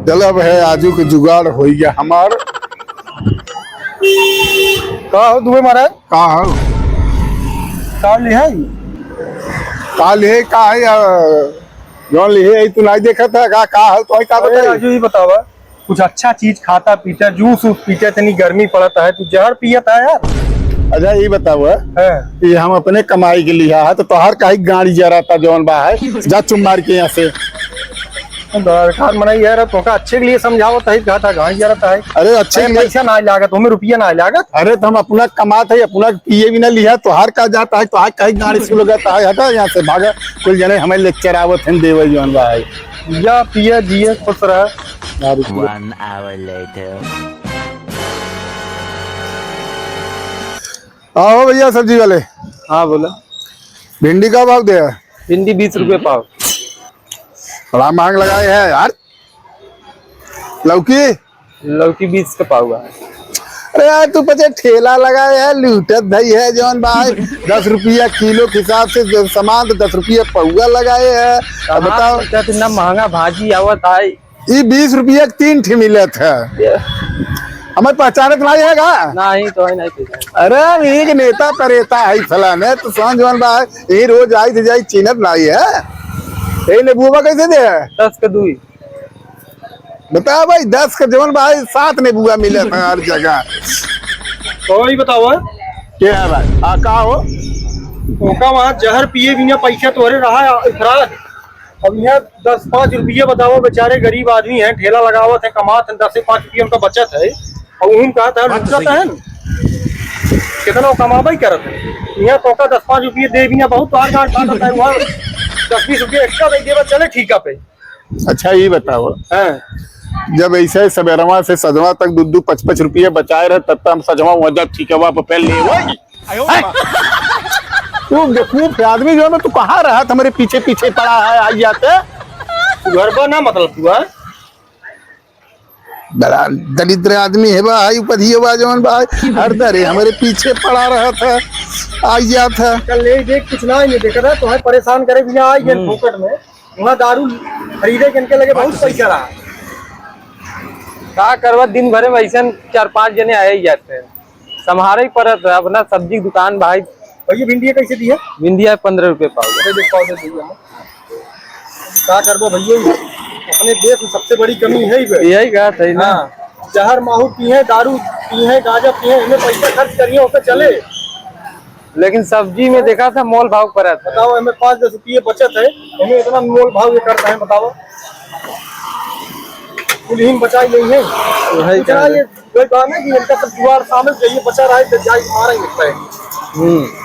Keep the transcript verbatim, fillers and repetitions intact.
चल, अब है, आजू के जुगाड़ होइ गया हमार। का हो दुबे महाराज? का हो? का लिहे? का लिहे, का है, आ, जौन लिहे, तू नाहीं देखत है, का, का हो, तो का अरे बताई? राजू, ई बतावा, कुछ अच्छा चीज खाता पीता, जूस उस पीता, इतनी गर्मी पड़त है, तू जहर पियत है यार। अच्छा, ई बतावा, हाँ। ये हम अपने कमाई के लिहा है, तो तोहार काहे गाड़ी जराता जौन बा है, जा चुप मार के यहाँ से। दरकार मनाई यार, तोका अच्छे के लिए समझावत है, कहा था गाड़ी जराता है। अरे अच्छे अरे के लिए। पैसा ना लागत, हमें रुपया ना लागत। अरे तो हम अपना कमात है, अपना पिए भी ना लिहा, तोहार का जाता है, तोहार कहीं गाड़ी सुलगता है, हटा यहाँ से, भागा। कुल जने हमें लेक्चर आवत हैं, देवे जौन बा है। या पिया जिए खुश रहा। दारू पिया। One hour later. आओ भैया सब्जी वाले। हाँ, बोला। भिंडी का भाव दे है? भिंडी बीस रुपये पाव। बड़ा महंग लगाए है यार। लौकी? लौकी बीस का पाव है। अरे यार, तू पचे ठेला लगाए है, लूटत धई है जौन भाई, दस रुपया किलो के हिसाब से जो सामान तो दस रुपया पौवा लगाए है। अब कहाँ बताओ। से इतना महंगा भाजी आवत है? ई बीस रुपया के तीन ठे मिलत है। ये हमें पहचानत नाहीं है का? नहीं, तो है नहीं पहचान। अरे, हम एक नेता परेता है फलाने, तो समझ में बा, यही रोज आई तो जाई, चिन्हत नाहीं है। यही नेबुआ कैसे दे है? दस के दुई। बता भाई, दस के जवन भाई, सात नेबुआ मिलत है हर जगह। तो वही बताओ है? क्या है भाई? हाँ, का हो? ओका वहाँ जहर पिए बिना पैसा तोहरे रहा है, इफराज। अब यहाँ दस पाँच रुपये बताओ, बेचारे गरीब आदमी हैं, ठेला लगावत हैं, कमात हैं, दस से पाँच रुपये उनका बचत है, और उन कहा था बात तो लूटत सही है। है ना, कितना वो कमाबे करत है। यहाँ तोका दस पाँच रुपये दे भी ना, बहुत बार गांठ फाटत है, वहाँ दस बीस रुपये एक्स्ट्रा दे देवा, चले ठीका पे। अच्छा, ये बताओ, हाँ। जब ऐसे सवेरवा से सजवा तक दू दू पच पच रुपये बचाए रहे, तब तक हम सजवा वहाँ जब ठीकवा पे पहले ले वही। हैं? तू बेवकूफ है आदमी, जो है, तू कहाँ रहा था, हमारे पीछे पीछे पड़ा है, आई जाते। तू घर पर ना, मतलब, तू है? बड़ा दरिद्र आदमी है भाई, उपधियो बा जौन भाई, हर दरे हमारे पीछे पड़ा रहा था, आई जात है। कल ले देख, कुछ ना ही नहीं देखा था, तुम्हें परेशान करे बिना आई गए हम्म। फोकट में। वहाँ दारू खरीदे के इनके लगे बहुत पैसा रहा। का करबा, दिन भरे में ऐसन चार पाँच जने आए ही जाते हैं, संभारे ही पड़त है अपना सब्जी की दुकान भाई। भैया, भिंडिया कैसे दी है? भिंडिया पन्द्रह रुपये पाव। अरे देख, पाव दे भैया। का करबो भैया, अपने देश में सबसे बड़ी कमी है ही बे। यही बात है ना। हाँ, जहर माहू पिए, दारू पिए, गांजा पिए, इन्हें पैसा खर्च करिए, ओके चले। लेकिन सब्जी में देखा था मोल भाव पर है। बताओ, हमें पाँच दस रुपये बचत है, हमें इतना मोल भाव ये करता है, बताओ। कुल ही बचाई नहीं है। वही कुछ ना, कह रहे। ये कोई बात नहीं कि इनका सब जुगाड़ सामने चाहिए, बचा रहा है, तो जाए मारा ही लगता है। हम्म।